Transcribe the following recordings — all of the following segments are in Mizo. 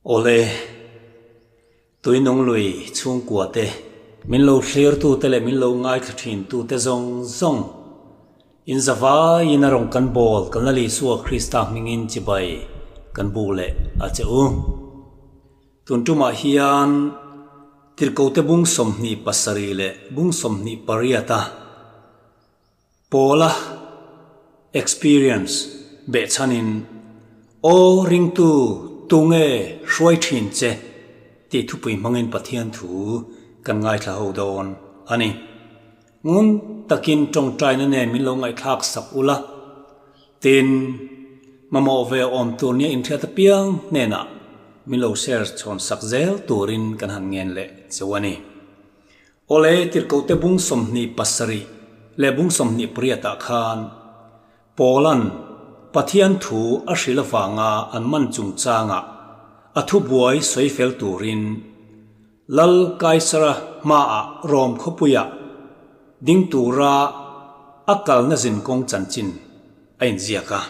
Awle, Tuinung lui chhungkua te, min lo thlir tu te leh min lo ngaithla thin tu te zawng zawng in zavaiin a rawn kan bawl kan la Isua Krista hmingin chibai kan bu leh a che u. Tun tumah hian Tirhkote bung 27 leh bung 28 a Pawla experience behchhanin Aw ringtu tunge hruai thin che tih thupui hmangin Pathian thu kan ngaithla ho dawn a ni. Ngun takin tawngtaina nen min lo ngaihthlak sak ula, tin mamawh ve awm tur nia inhriat apiang hnenah min lo share chhawn sak zel turin kan han ngen leh cheu a ni. Awle, Tirhkohte bung 27 leh bung 28 ah khan Paula'n Pathian thu a hrilh avanga an man chungchangah a thubuai sawi fel turin Lal Kaisara hmaah Rom khawpuiah ding tura a kalna zinkawng chanchin a inziak a.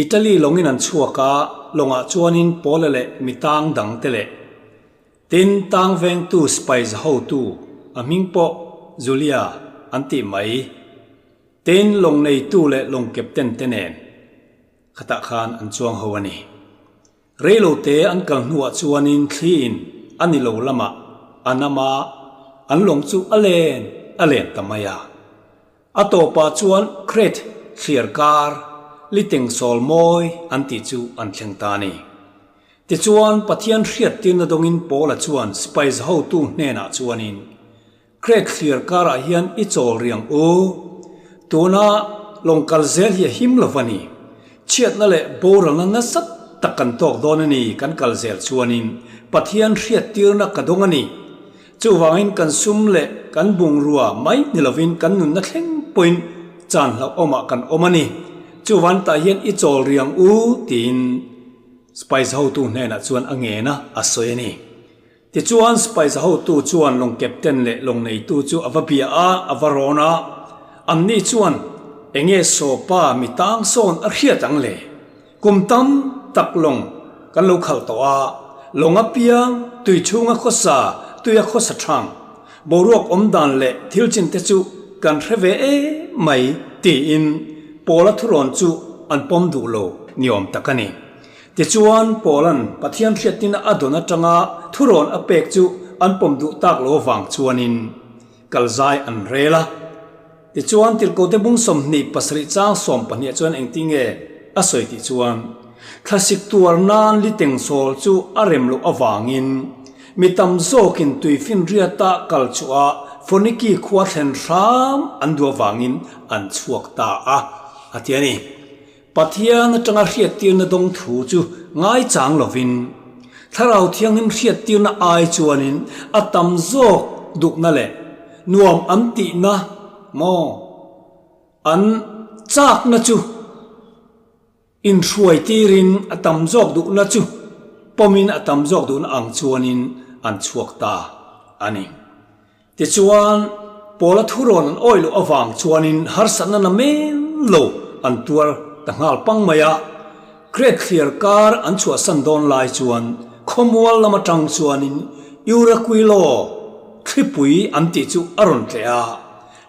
Italy lawngin an chhuak a, lawngah chuanin Paula leh mi tang dangte leh tin tang vengtu spies hotu, a hming pawh Julia an tih mai, tin lawng neitu leh lawng captain te nen khatah khan an chuang ho a ni. Reilote an kal hnuah chuanin thliin a ni lo lamah a nam a, an lawng chu a len a len ta mai a. A tawpah chuan Crete thliar kar liteng sawl mawi an tih chu an thleng ta a ni. Tichuan, Pathian hriattirna dawngin Paula chuan sipai zahotu hnenah chuanin, Crete thliar karah hian i chawl riang u, tuna lawng kal zel hi a him lo va ni. Chhiatna leh boralna nasa tak kan tawk dawn a ni, kan kal zel chuanin Pathian hriattirna ka dawng a ni. Chuvangin kan sum leh kan bungrua mai ni lovin kan nunna thleng pawhin chan hlauhawmah kan awm a ni. Chuvan tah hian i chawl riang u tiin Spice hotu hnenah chuan a ngen a, a sawi a ni. Tichuan Spice hotu chuan lawng captain leh lawng neitu chu a va bia a, a va rawn a. Anni chuan, Enge sawpa mi tang sawn a hriat ang le? Kum tam tak lawng kan lo khalh tawh a, lawng apiang tui chhunga khawsa, tuia khawsa thang, boruak awm dan leh thil chin te chu kan hre ve em mai tiin Paula thurawn chu an pawm duh lo ni awm tak a ni. Tichuan, Paula'n Pathian hriattina a dawn atanga thurawn a pek chu an pawm duh tak lo avang chuanin kalzai an rel a. Tichuan, Tirhkote bung 27 chang 12 chuan engtinge a sawi tih chuan, Thlasik tuar nan liteng sawl chu a rem loh avangin mi tam zawkin tuifinriata kal chhuah Foniki khua thlen hram an duh avangin an chhuak ta a, a ti a ni. Pathian atanga hriattirna dawng thu chu ngaichang lovin, Thlarau Thianghlim hriattirna ai chuanin a tam zawk duhna leh nuam an tihna maw an chakna chu inhruai tirin a tam zawk duhna chu pawmin a tam zawk duhna ang chuanin an chhuak ta a ni. Tichuan, Paula thurawn an awih loh avang chuanin harsatna na men lo an tuar ta nghal pang mai a. Crete thliar kar an chhuahsan dawn lai chuan khawmual lam atang chuanin Euraquilo thlipui an tih chu a rawn tleh a,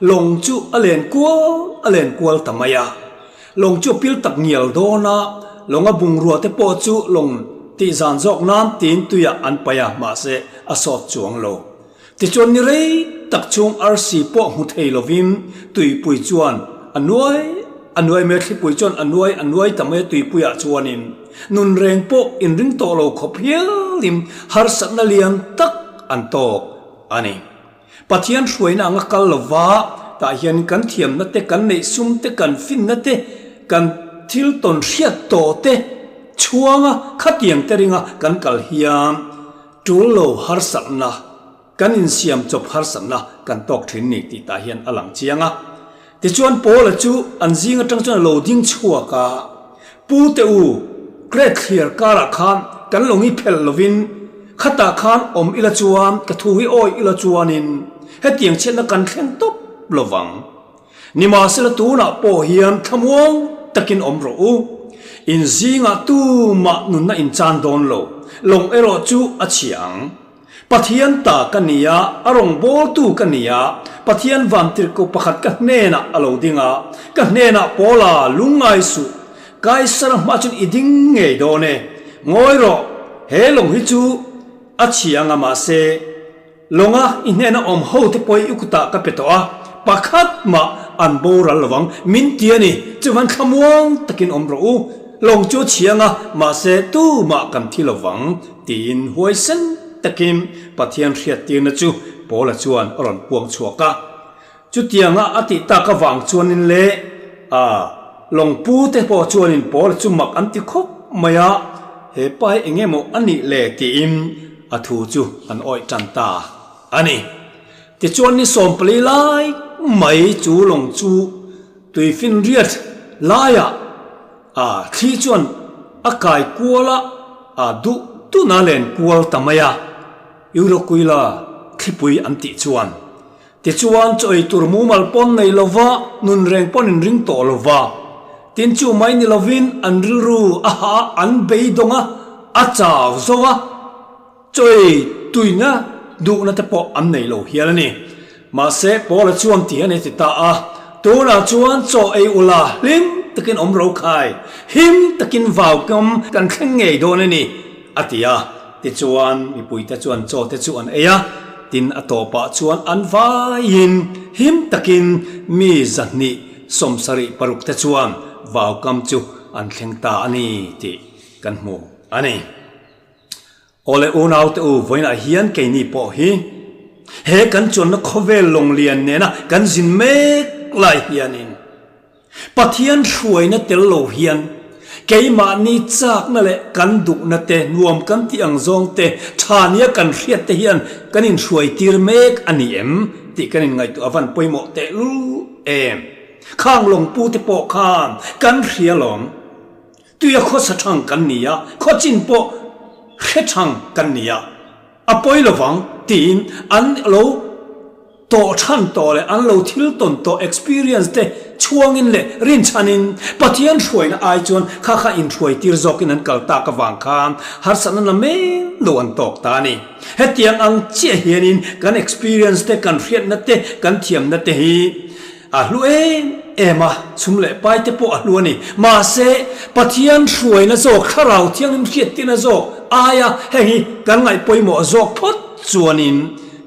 lawng chu a len kual a len kual ta mai a. Lawng chu a pil tak ngial dawn a, lawnga bungrua te pawh chu lawng tih zan zawk nan tiin tuiah an paih a, mahse a sawt chuang lo. Tichuan ni rei tak chhung arsi pawh hmu thei lovin tuipui chuan a nuai a nuai mai a, thlipui chuan a nuai a nuai ta mai a, tuipuiah chuanin nun reng pawh inring tawh lo khawp hialin harsatna lian tak an tawk a ni. Pathian hruaina anga kal lova tah hian kan thiamna te, kan neih sum te, kan finna te, kan thil tawn hriat tawh te chhuanga khatiang te ringa kan kal hian Tul lo harsatna, kan insiam chawp harsatna kan tawk thin ni tih tah hian a lang chiang a. Tichuan Paula chu an zing atang chuan a lo ding chhuak a, Pu te u, Crete thliar karah khan kan lo ngi phelh lovin khatah khan awm ila chuan ka thu hi awi ila chuanin hetiang chhiatna kan thleng tawp lovang. Nimahsela tunah pawh hian thlamuang takin awm rawh u. In zingah tumah nunna in chan dawn lo. Lawng erawh chu a chhia ang. Pathian ta ka ni a, a rawngbawltu ka ni a, Pathian vantirhkoh pakhat ka hnenah a lo ding a, ka hnenah Paula lungngai suh, Kaisara hma chuan i ding ngei dawn e, ngawi rawh, he lawng hi chu a chhia anga mahse, Lawnga i hnena awm ho te pawh i kutah ka pe tawh a, pakhat mah an boral lo vang, min ti a ni, chuvan thlamuang takin awm rawh u, lawng chu a chhiang a, mahse tumah kan thi lo vang, tiin huaisen takin Pathian hriattirna chu Paula chuan a rawn puang chhuak a. Chutianga a tih tak avang chuanin leh a lawngpu te pawh chuanin Paula chu mak an ti khawp mai a, he pa hi eng emaw a nih le tiin a thu chu an awih tan ta a ni. Tichuan ni 14 lai mai chu lawng chu tuifinriat laiah a thli chuan a kai kual a, a duh duna len kual ta mai a, Eurokuila thlipui an tih chuan Tichuan, chaw ei tur mumal pawn nei lova, nun reng pawn in ring tawh lova. Tin chu mai ni lovin an rilru a hah a, an beidawng a, a chau zo a, chaw ei tuina duhna te pawh an nei lo hial a ni. Mahse, Paula chuan ti hian a ti ta a, Tunah chuan chaw ei ula hlim takin awm ro khai, him takin vaukam kan thleng ngei dawn a ni, a ti a. Tichuan, mipuite chuan chaw te chu an ei a, tin a tawpah chuan an vaiin him takin mi 276 te chuan vaukam chu an thleng ta a ni tih kan hmu a ni. Awle unaute u, vawiinah hian keini pawh hi he kan chuanna khawvel lawnglian nena kan zin mek lai hianin, Pathian hruaina tel lo hian keimahni chakna leh kan duhna te, nuam kan tih ang zawng te, tha nia kan hriat te hian kan inhruai tir mek a ni em tih kan inngaihtuah a van pawimawh tehlul em. Khang lawngpu te pawh khan kan hria lawm. Tuia khawsa thang kan ni a, khawchin pawh hre thang kan ni a. A pawi lovang tiin an lo tawh than tawh leh an lo thil tawn tawh experience te chhuangin leh rinchhanin Pathian hruaina ai chuan kha kha inhruai tir zawkin an kal tak avang khan harsatna na men lo an tawk ta a ni. Hetiang ang chiah hianin kan experience te, kan hriatna te, kan thiamna te hi A hlu em em a, chhum leh pai te pawh a hlu a ni. Mahse, Pathian hruaina zawk, Thlarau Thianghlim hriattirna zawk aia heng hi kan ngaih pawimawh zawk phawt chuanin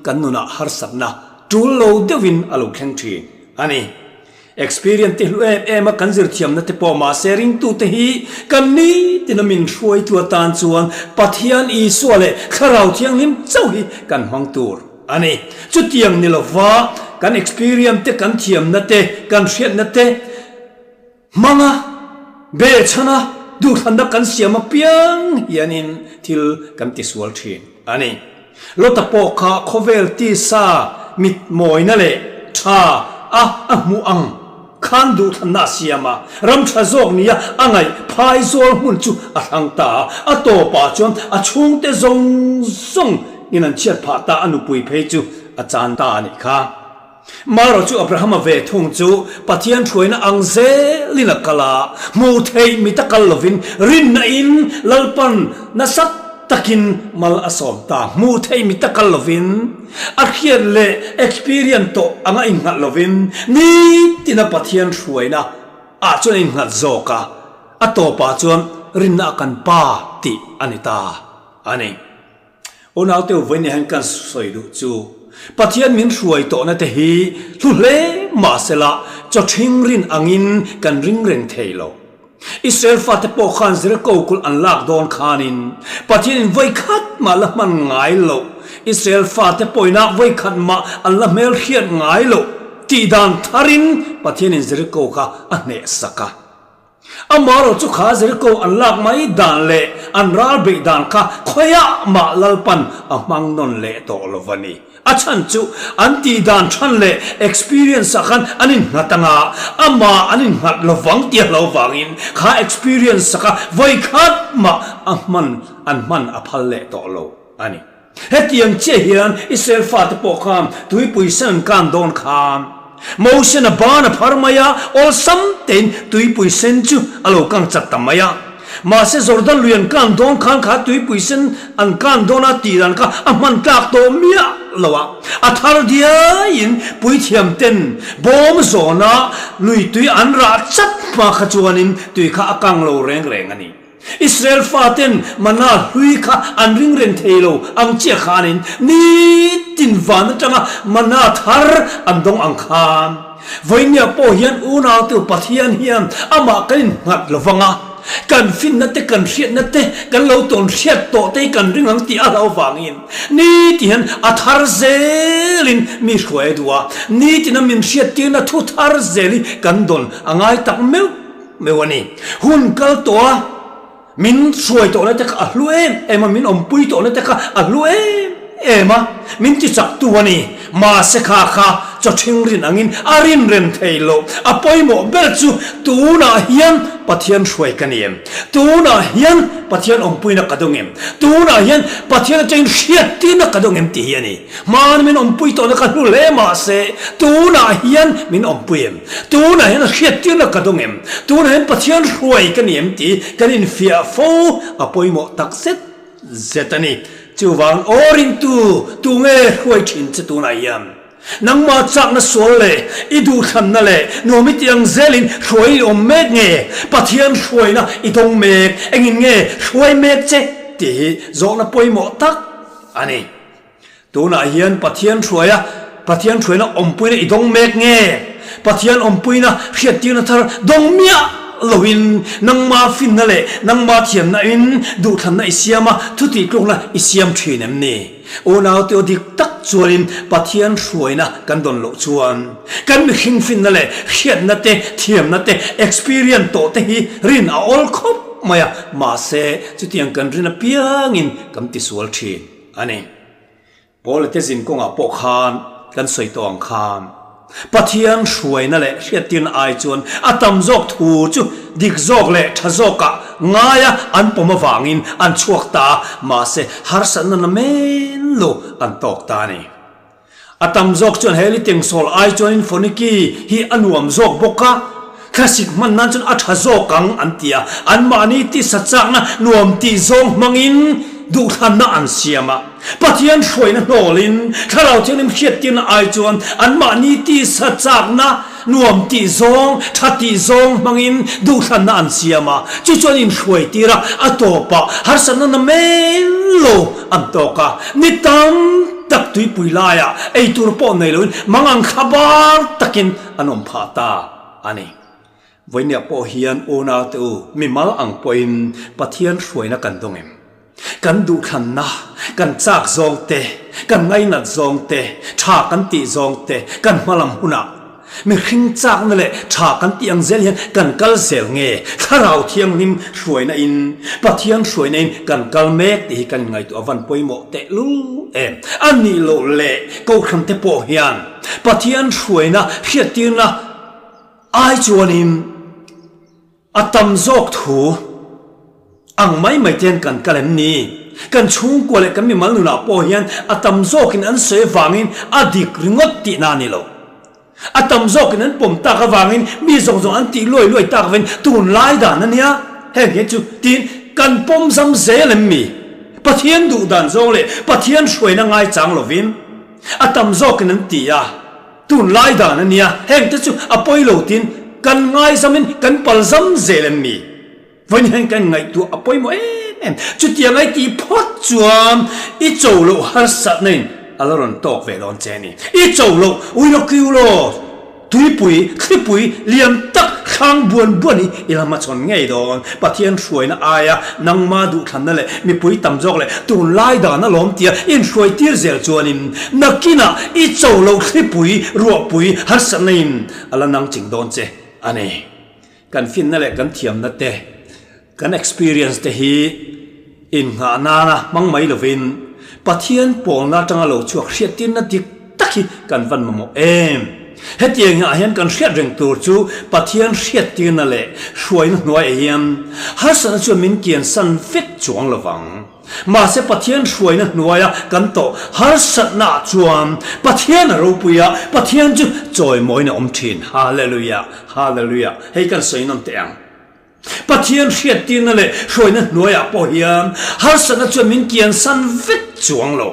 kan nunah harsatna tul lo deuhin a lo thleng thin a ni. Experience te hlu em em a kan zirthiamna te pawh mahse ringtute hi kan nitin a min hruaitu atan chuan Pathian Isua leh Thlarau Thianghlim chauh hi kan hmang tur A ni. Chutiang ni lova kan experience te, kan thiamna te, kan hriatna te hmanga behchhana duhthlanna kan siam apiang hianin thil kan tisual thin a ni. Lota pawh kha khawvel tisa mit mawina leh tha a a hmuh ang Khan duhthlanna a siam a, ram tha zawk nia a ngaih phai zawl hmun chu a thlang ta a, a tawpah chuan a chhungte zawng zawng in an chhiat phah ta, a nupui phei chu a chan ta a nih kha. Maro chu Abrahama ve thung chu Pathian hruaina ang zelin a kal a, hmuh theih mit a kal lovin rinna in Lalpan nasa takin mal a sawm ta, hmuh theih mit a kal lovin. A hriat leh experience tawh anga innghat lovin nitina Pathian hruaina ah chuan a innghat zawk a, a tawpah chuan rinna a kan pa tih a ni ta a ni. Unaute u vawiin hian kan sawi duh chu Pathian min hruai tawhna te hi hlu hle mahsela chawthing rin angin kan ring reng thei lo. Israel fate pawh khan Jeriko kulh an lak dawn khanin Pathianin vawikhat mah la hman ngai loh, Israel fate pawina vawikhat mah an la hmelhriat ngai loh tih dan tharin Pathianin Jeriko kha a hnehsak a. Amaherawh chu kha Jeriko an lak mai dan leh an ral beih dan kha khawiah mah Lalpan a hmang nawn leh tawh lo va ni. A chhan chu an tih dan than leh experience ah khan an innghat anga, amah an innghat lovang tih a hlo vangin kha experience ah kha vawi khat mah a hman an hman a phal leh tawh lo a ni. Hetiang chiah hian Israel fate pawh khan tuipui sen an kan dawn khan Mosen a ban a phar mai a, awlsam tein tuipui sen chu a lo kang chat ta mai a. Mahse Jordan lui an kan dawn khan kha tuipui sen an kan dawn a tih dan kha a hman tlak tawh miah lo a. A thar diaiin puithiam ten bawm zawna lui tui an rah chat hma kha chuanin tui kha a kang lo reng reng a ni. Israel faten mana hlui kha an ring reng thei lo ang chiah khanin nitin van atanga mana thar an dawng ang khan vawinia pawh hian unautu Pathian hian amah kan innghat lo vang a, kan finna te kan hriatna te kan lo tawn hriat tawh te hi kan ring ang tih a hlauh vangin nitin hian a thar zelin mi hruai a duh a, nitina min hriattirna thu thar zel hi kan dawn a ngai tak meuh. Meuh a ni. Hun kal tawh a, min hruai tawhna te kha a hlu em em a, min awmpui tawhna te kha a hlu em em a, min ti chak tu a ni. Mahse kha kha chawthing rin angin a rin rem thei lo. A pawimawh ber chu tunah hian Pathian hruai ka ni em? Tunah hian Pathian awmpuina ka dawng em? Tunah hian Pathian atangin hriattirna ka dawng em tih hi a ni. Hmaan min awmpui tawhna ka hlu hle mahse tunah hian min awmpui em? Tunah hian hriattirna ka dawng em? Tunah hian Pathian hruai ka ni em tih kan infiah fo a pawimawh tak zet zet a ni. Chuvang aw ringtu tunge hruai thin che tunah hian? Nangmah chakna sual leh i duhthlanna leh nuam i tih ang zelin hruai i awm mek nge? Pathian hruaina i dawng mek engin nge hruai mek che tih hi zawhna pawimawh tak a ni. Tunah hian Pathian hruaia Pathian hruaina awmpuina i dawng mek nge? Pathian awmpuina hriattirna thar dawng miah loin nangma finna leh nangma thiamna in duhthlanna i siam a, thutihtlukna i siam thin em ni? Unaute aw dik tak chuanin Pathian hruaina kan dawn loh chuan kan mihring finna leh hriatna te, thiamna te, experience tawh te hi rin a awl khawp mai a, mahse chutiang kan rin apiangin kan tisual thin. A ni. Paula te zin kawngah pawh khan kan sawi tawh ang khan Pathian hruaina leh hriattirna ai chuan a tam zawk thu chu dik zawk leh tha zawkah ngaia an pawm avangin an chhuak ta a, mahse harsatna na men lo an tawk ta a ni. A tam zawk chuan he litengsawl ai chuanin Foniki hi a nuam zawk bawk a, thlasik hman nan chuan a tha zawk ang an ti a, anmahni tisa chakna nuam tih zawng hmangin duhthlanna an siam a. Pathian hruaina hnawlin Thlarau Thianghlim hriattirna ai chuan anmahni tisa chakna nuam tih zawng, tha tih zawng hmangin duhthlanna an siam a, chu chuan inhruaitir a, a tawpah harsatna na men lo an tawk a, ni tam tak tuipui laiah eitur pawh nei loin mangang thla bar takin an awm phah ta a ni. Vawinia pawh hian unaute u, mimal ang pawhin Pathian hruaina kan dawng em? Kan duhthlanna, kan chak zawng te, kan ngainat zawng te, tha kan tih zawng te, kan hmalam hunah mihring chakna leh tha kan tih ang zel hian kan kal zel nge? Thlarau Thianghlim hruaina in, Pathian hruaina in kan kal mek tih hi kan inngaihtuah van pawimawh tehlul em? A nih loh leh Kohhran te pawh hian Pathian hruaina hriattirna ai chuanin, A tam zawk thu ang mai mai te hian kan kal em ni? Kan chhungkua leh kan mimal nunah pawh hian a tam zawkin an sawi avangin a dik ringawt tihna a ni lo. A tam zawkin an pawm tak avangin mi zawng zawng an tih luai luai tak avangin tunlai dan a nia, heng hian chu tiin kan pawm zam zel em mi? Pathian duh dan zawng leh Pathian hruaina ngaichang lovin a tam zawkin an ti a. Tunlai dan a nia, heng te chu a pawi lo tin kan ngaizamin kan palzam zel em mi? Vawiin hian kan ngaihtuah a pawimawh em em. Chutiang ai tih phawt chuan i cho loh harsatna in a la rawn tawk ve dawn che a ni. I cho loh uilokiu law, tuipui, thlipui lian tak hrang buan buan hi i la hmachhawn ngei dawn. Pathian hruaina aia nangma duhthlanna leh mipui tam zawk leh tunlai dan a lawm tia inhruai tir zel chuanin nakinah i cho loh thlipui, ruahpui harsatna in a la nang ching dawn che a ni. Kan finna leh kan thiamna te, kan experience te hi innghah nana hmang mai lovin Pathian pawlna atanga lo chhuak hriattirna dik tak hi kan van mamawh em? Hetiang ah hian kan hriat reng tur chu Pathian hriattirna leh hruaina hnuaiah hian harsatna chuan min kiansan vek chuang lovang. Mahse Pathian hruaina hnuaia kan tawh harsatna ah chuan Pathian a ropui a, Pathian chu chawimawina awm thin. Hallelujah! Hallelujah! Hei kan sawi nawn teh ang. Pathian hriattirna leh hruaina hnuaiah pawh hian harsatna chuan min kiansan vek chuang lo.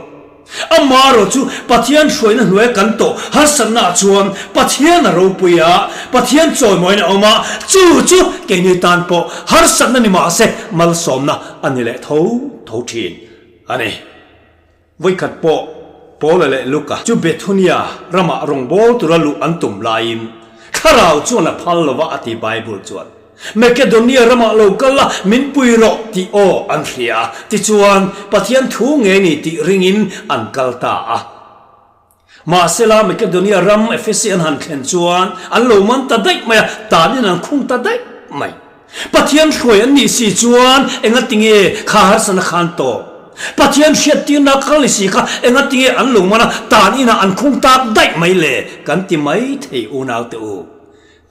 Amaherawh chu Pathian hruaina hnuaia kan tawh harsatnaah chuan Pathian a ropui a, Pathian chawimawina a awm a, chu chu keini tan pawh harsatna ni mahse malsawmna a ni leh tho tho thin a ni. Vawikhat pawh Paula leh Luka chu Bethunia ramah rawngbâwl tura luh an tum laiin Thlarau chuan a phal lo va a ti Bible chuan. Makedonia ramah lo kal la min pui rawh tih aw an hria a, tichuan Pathian thu ngei ni tih ringin an kal ta a. Mahsela Makedonia ram Ephesi an han thlen chuan an lo man ta daih mai a, tanin an khung ta daih mai. Pathian hruai an nih si chuan engatinge kha harsana khan tawp? Pathian hriattirna kal ni si kha engatinge an lo man a, tan inah an khung tak daih mai le? Kan ti mai thei unaute u.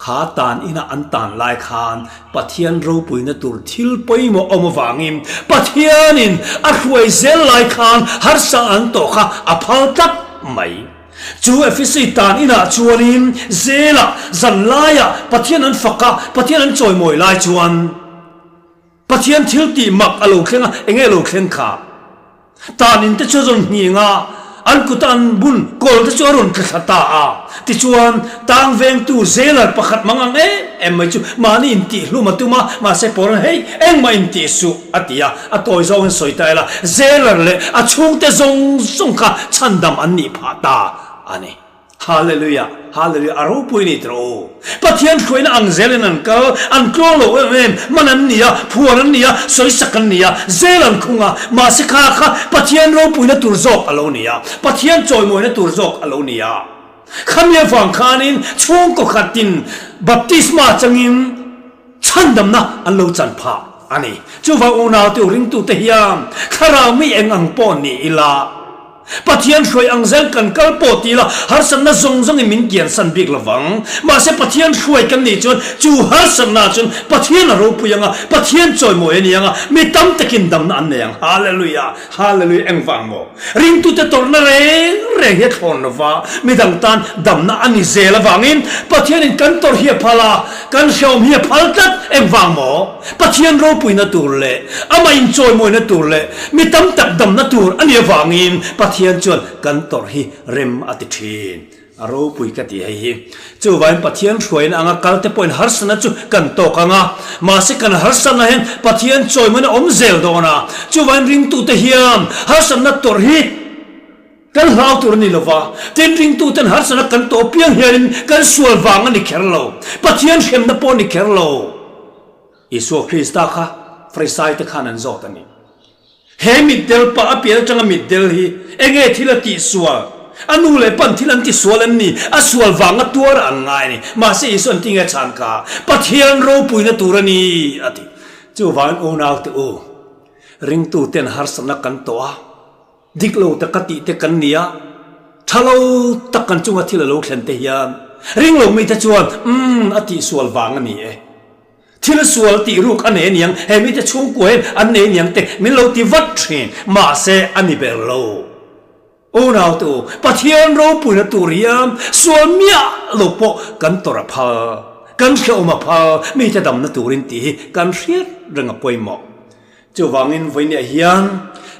Kha tan ina an tan lai khan Pathian ropuina tur thil pawimawh awm avangin Pathianin a hruai zel lai khan harsa an tawh kha a phal tlat mai. Chu Ephesi tan inah chuanin zelah zan laiah Pathian an fak a, Pathian an chawimawi lai chuan Pathian thil tih mak a lo thleng a, enge a lo thleng kha? Tan in te chu a rawn nghing a, an kuta an bun kawl te chu a rawn tla thla ta a. Tichuan, tang vengtu jailer pakhat mang ang em em mai chu mahni intihhlum a tum a, mahse Paul-a'n hei, engmah intih suh a ti a, a tawi zawngin sawi ta ila, jailer leh a chhungte zawng zawng kha chhandam an nih phah ta a ni. Hallelujah, Hallelujah, a ropui ni tawh u. Pathian hruaina ang zelin an kal, an tluang lo em em, man an ni a, phuar an ni a, sawisak an ni a, zel an khung a, mahse kha kha Pathian ropuina tur zawk a lo ni a, Pathian chawimawina tur zawk a lo ni a. Khami avang khanin chhungkaw khatin baptisma changin chhandamna an lo chan phah a ni. Chuvang unaute u ringtute hian thlarau mi eng ang pawh ni ila, Pathian hruai ang zel kan kal pawh ti ila harsatna zawng zawngin min kiansan bik lovang. Mahse Pathian hruai kan nih chuan chu harsatna chuan Pathian a ropui ang a, Pathian chawimawi a ni ang a, mi tam takin damna an nei ang. Hallelujah! Hallelujah! Engvang maw? Ringtute tawrhna reng reng hi a thlawn lo va, midang tan damna a ni zel avangin Pathianin kan tawrh hi a phal a, kan hrehawm hi a phal tlat. Engvang maw? Pathian ropuina tur leh amah inchawimawina tur leh mi tam tak damna tur a nih avangin Pathian chuan kan tawrh hi rem a ti thin. A ropui ka ti hei hi. Chuvain Pathian hruaina anga kal te pawhin harsatna chu kan tawk ang a, mahse kan harsatna hian Pathian chawimawina awm zel dawn a. Chuvain ringtute hian harsatna tawrh hi kan hlau tur a ni lova, tin ringtuten harsatna kan tawh piang hianin kan sual vang a ni kher lo, Pathian hremna pawh a ni kher lo. Isua Krista kha Farisaite khan an zawt a ni. He mitdel pa a pian atanga mitdel hi enge thil a tihsual? A nu leh pan thil an tisual em ni? A sual vanga tuar an ngai a ni. Mahse Isua an ti nge chhan kha? Pathian ropuina tur a ni a ti. Chuvangin unaute u, ringtuten harsatna kan tawh a, dik lo taka tih te kan ni a, tha lo tak kan chunga thil a lo thlen te hian ringlo mite chuan, Umm, a tihsual vang a ni e. Thil sual tih ruk a nei aniang, he mite chhungkua hian an nei aniang te min lo ti vat thin, mahse a ni ber lo. Unaute u, Pathian ropuina tur hian sual miah lo pawh kan tawrh a phal, kan hrehawm a phal, mite damna turin tih hi kan hriat reng a pawimawh. Chuvangin vawinia hian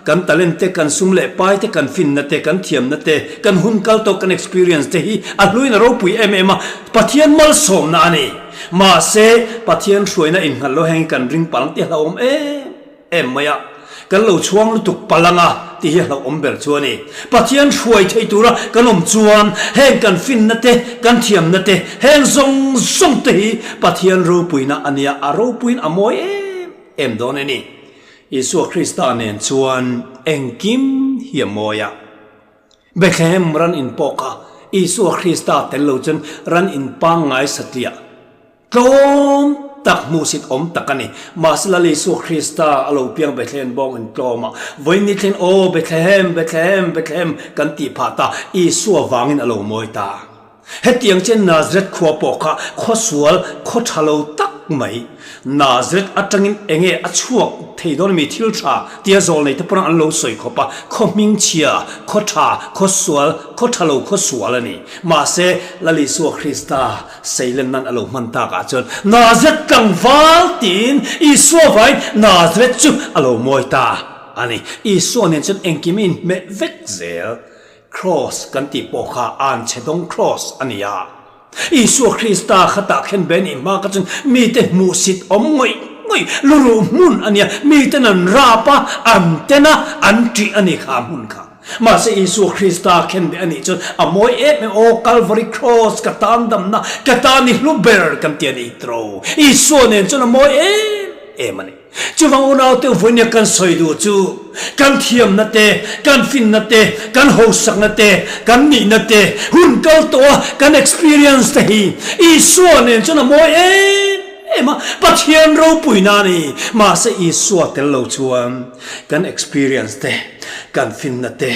kan talent te, kan sum leh pai te, kan finna te, kan thiamna te, kan hun kal tawh, kan experience te hi a hluin a ropui em em a, Pathian malsawmna a ni. Mahse, Pathian hruaina innghalh lo heng hi kan ring palh ang tih a hlauhawm em em mai a, kan lo chhuang lutuk palh ang a tih hi a hlauhawm ber chu a ni. Pathian hruai thei tura kan awm chuan heng kan finna te, kan thiamna te, heng zawng zawng te hi Pathian ropuina a nia, a ropuiin a mawi em Em dawn a ni. Isua Krista nen chuan engkim hi a mawi a. Bethlehem ran in pawh kha Isua Krista tel lo chuan ran in pangngai satliah tlawm tak hmuhsit awm tak a ni. Mahse Lal Isua Krista a lo piang Bethlehem bawng in tlawm a, vawiin ni thleng aw Bethlehem, Bethlehem, Bethlehem kan tih phah ta, Isua vangin a lo mawi ta. Hetiang chen Nazareth khua pawh kha khaw sual, khaw tha lo tak. mai. Nazareth atangin enge a chhuak thei dawn ami thil tha tia zawlnei te pawn an lo sawi khawp a, khaw hmingchhia, khaw tha, khaw sual, khaw tha lo khaw sual a ni. Mahse, Lal Isua Krista seilen nan a lo hman tak ah chuan Nazareth tlangval tiin Isua vaiin Nazareth chu a lo mawi ta a ni. Isua nen chuan engkim a inhmeh vek zel. Kraws kan tih pawh kha anchhe dawng kraws a ni a. Isua Krista kha tah khen ve nih hma kha chuan mite hmuhsit awm ngawih ngawih luruh hmun a nia, miten an rap a, an ten a, an ṭih a ni kha a hmun kha. Mahse Isua Krista khen ve a nih chuan a mawi em em, Aw Kalvari Kraws ka tan damna, ka tan i hlu ber kan ti a ni tro. Isua nen chuan a mawi em em a ni. Chuvang unaute vawinia kan sawi duh chu kan thiamna te, kan finna te, kan hausakna te, kan nihna te, hun kal tawh a kan experience te hi Isua nen chuan a mawi em em a, Pathian ropuina a ni. Mahse Isua tel lo chuan kan experience te, kan finna te,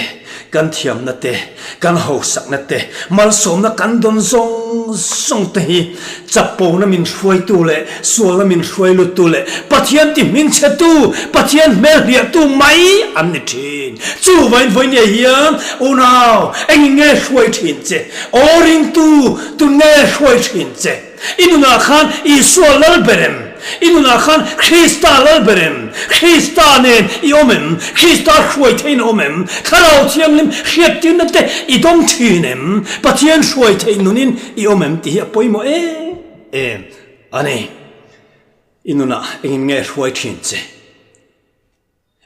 kan thiamna te, kan hausakna te, malsawmna kan dawn zawng zawng te hi chapona min hruaitu leh sualna min hruai luttu leh Pathian ti hmingchhetu, Pathian hmel hliahtu mai an ni thin. Chuvain vawinia hian unau engin nge hruai thin che? Aw ringtu, tun nge hruai thin che? I nunah khan Isua lal ber em? I nunah khan Krista lal ber em? Krista nen i awm em? Krista hruai theihin a awm em? Thlarau Thianghlim hriattirna te i dawng thin em? Pathian hruai theih nunin i awm em tih hi a pawimawh em em a ni. I nunah engin nge hruai thin che?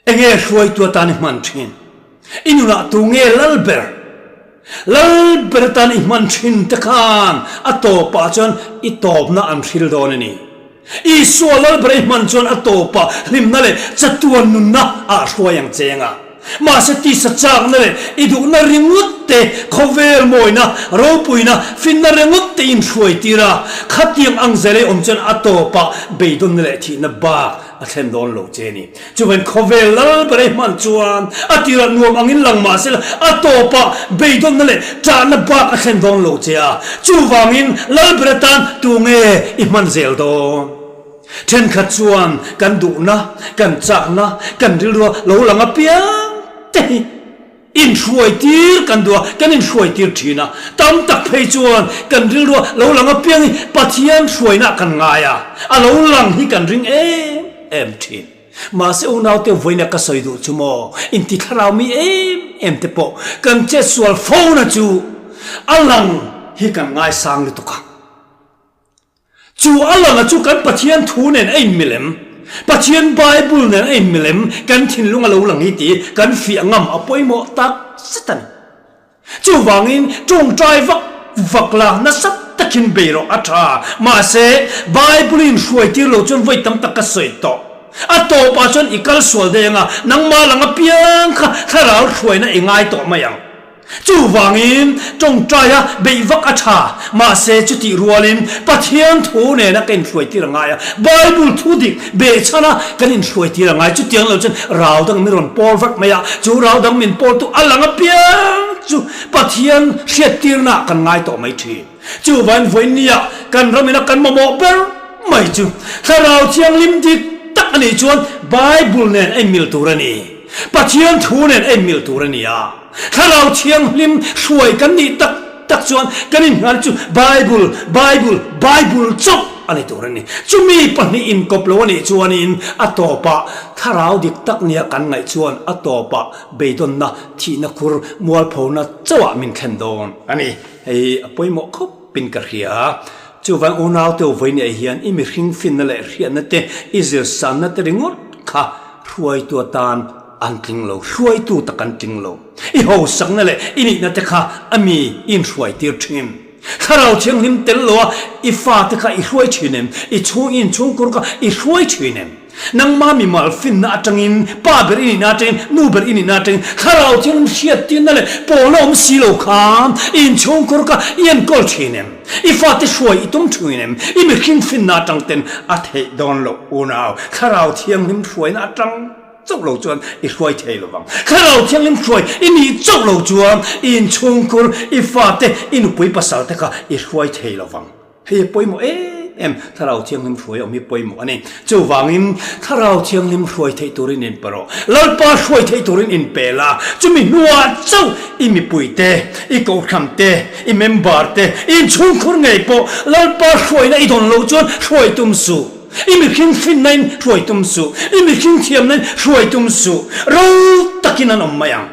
Enge hruaitu atan i hman thin? I nunah tu nge lal ber? Lal ber atan i hman thin te khan a tawpah chuan i tawpna an hril dawn a ni. Isua lal ber i hman chuan a tawpah hlimna leh chatuan nunna ah hruai ang che anga. Mahse tisa chakna leh i duhna ringawt te, khawvel mawina, ropuina, finna ringawt te inhruai tir a, khatiang ang zel i awm chuan a tawpah beidawnna leh thihna bak A thlen dawn lo che ni. Chuvain khawvel lal ber ei hman chuan a tirah nuam angin lang mah sela a tawpah beidawnna leh ṭahna bak a thlen dawn lo che a. Chuvangin lal ber atan tu nge i hman zel dawn? Ṭhenkhat chuan kan duhna, kan chakna, kan rilrua lo lang apiang te hi Inhruaitir kan duh a, kan inhruaitir thin a. Tam tak phei chuan kan rilrua lo lang apiang hi Pathian hruaina kan ngai a, a lo lang hi kan ring em em thin. Mahse unaute vawiina ka sawi duh chu maw, inti thlarau mi em em te pawh kan chetsual fo na chu a lang hi kan ngaisang lutuk a. Chu a langa chu kan Pathian thu nen a inmil em? Pathian Bible nen a inmil em? Kan thinlung a lo lang hi tih kan fiah ngam a pawimawh tak zet a ni. Chuvangin tawngtai vak vak la nasa takin bei rawh a tha. Mahse, Bible in hruai tir lo chuan vawi tam tak ka sawi tawh. A tawpah chuan i kal sual daih anga nangmah lang apiang kha thlarau hruaina i ngai tawh mai ang. Chuvangin tawngtaia beih vak a tha, mahse chutih rualin Pathian thu nena ka inhruaitir a ngai a, Bible thu dik behchhana kan inhruaitir a ngai. Chutiang lo chuan rau dang min rawn pawl vat mai a, chu rau dang min pawltu a lang apiang chu Pathian hriattirnaah kan ngai tawh mai thin. Chuvangin vawinia kan ramina kan mamawh ber mai chu Thlarau Thianghlim dik tak a nih chuan Bible nen a inmil tur a ni. Pathian thu nen a inmil tur a ni a. Thlarau Thianghlim hruai kan nih tak tak chuan kan inhnar chu Bible, Bible, Bible chauh a ni tur a ni. Chumi pahnih inkawp lo a nih chuanin a tawpah Thlarau dik tak nia kan ngaih chuan a tawpah beidawnna, thihna khur, mualphona chauhah min thlen dawn a ni. Hei a pawimawh khawp in ka hria. Chuvang unaute vawiin ah hian i mihring finna leh hriatna te, i zirsanna te ringawt kha hruaitu atan an tling lo, hruaitu tak an tling lo. I hausakna leh i nihna te kha a mi i inhruaitir thin. Thlarau Thianghlim tel loa i fate kha i hruai thin em? I chhung i inchhungkur kha i hruai thin em? Nangma mimal finna atangin, pa ber i nihna atangin, nu ber i nihna atangin, Thlarau Thianghlim hriattirna leh pawlna awm si lo kha i inchhungkur kha i enkawl thin em? I fate hruai i tum thin em? I mihring finna atang ten a theih dawn loh unau, Thlarau Thianghlim hruaina atang chauh lo chuan i hruai thei lo vang. Thlarau Thianghlim hruai i nih chauh lo chuan i inchhungkur, i fate, i nupui pasal te kha i hruai thei lo vang. Hei a pawimawh em? em Thlarau Thianghlim hruai awm hi pawimawh a ni. Chuvangin Thlarau Thianghlim hruai theih turin inpe rawh. Lalpa hruai theih turin inpe la. Chumi hnuah chauh i mipuite, i kohhramte, i member-te, i inchhungkhur ngei pawh Lalpa hruaina i dawn loh chuan hruai tum suh. I mihring finnain hruai tum suh. I mihring thiamnain hruai tum suh. Ro takin an awm mai ang.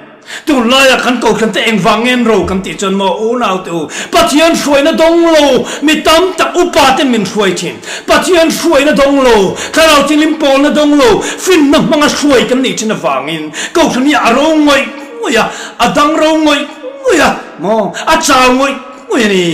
Tunlaia kan kohhrante engvang nge an ro kan tih chuan maw unaute u, Pathian hruaina dawng lo mi tam tak upa ten min hruai thin. Pathian hruaina dawng lo, thlarau thianghlim pawlna dawng lo, finna hmanga hruai kan nih thin avangin kohhran hi a ro ngawih ngawih a, a dang ro ngawih ngawih a, maw a chau ngawih ngawih a ni.